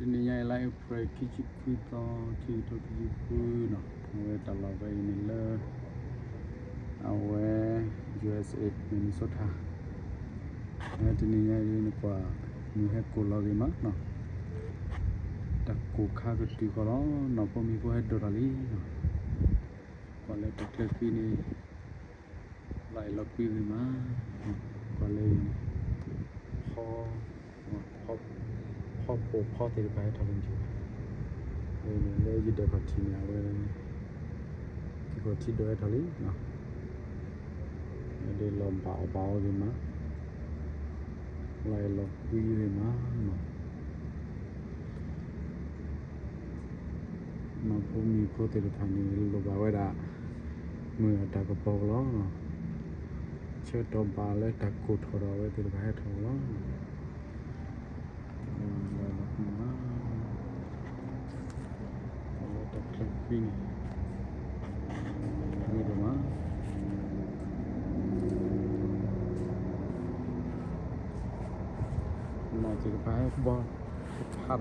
တနံၤညါအံၤ လါအ့ဖြ့ၣ် ခံဆံခွံသီ ခံကထိခံဆံဃုနီၤ, အဝဲတၢ်လီၢ်ဖဲအံၤန့ၣ်လၢ အဝဲ ယူႇအက်စ်အ့ Minnesota တနံၤညါအံၤ နကွၢ် မုၢ်ဟဲကိၢ်လီၤဂ့ၤမးနီၤ, တၢ်ကိၢ်ခါကတုၤဃီလီၤ, နီၢ်ဖိမံၤဖိဟဲဒိၣ်ထီၣ်လံနီၤ, ကွၢ်လၢတၢ်ချၢဃံန့ၣ် လီၤအဲၣ်လီၤကွံဂ့ၤမး, ကွၢ်လၢအံၤန့ၣ် ဖီ ဖီပိာ်ဖီသ့ၣ်တဖၣ်ဟဲထီၣ်လံန့ၣ်, အဝဲန့ၣ်လၢယဒၢးခီၣ်ထံးန့ၣ် အဝဲ ထံကီၢ်ထံဒိၣ်ဟဲထီၣ်လံနီၤ, ဒ်လီၤဘၣ်အီၣ်ဘၣ်အီဂ့ၤမး, လီၤအဲၣ်လီၤကွံဂ့ၤမးနီၤ. နီၢ်ဖိမံၤဖိသ့ၣ်တဖၣ်န့ၣ် လိၣ်ဘၣ်ဝဲဒၣ် မုၢ်အတၢ်ကပီၤကလီၤ, ဆၢကတီၢ်ဘၣ်လၢတၢ်ကိၢ်ထီၣ်ဒီး အဝဲသ့ၣ်တဖၣ်ဟဲထီၣ်ကလီၤ. လီၤအဲၣ်လီၤကွံမး, လၢတၢ်ချၢဃံန့ၣ် မ့ၢ်ဒိၣ်မး, နီၢ်သ့ၣ်တဖၣ်ဟဲဘီ ကဖးထီၣ်ဖီ, လီၤ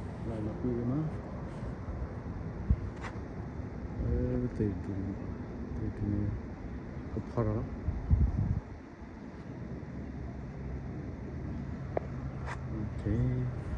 အဲၣ်လီၤကွံဂ့ၤမး, သ့ၣ်တထူၣ်, သ့ၣ်တထူၣ်န့ၣ် ကဖီထီၣ်လီၤ.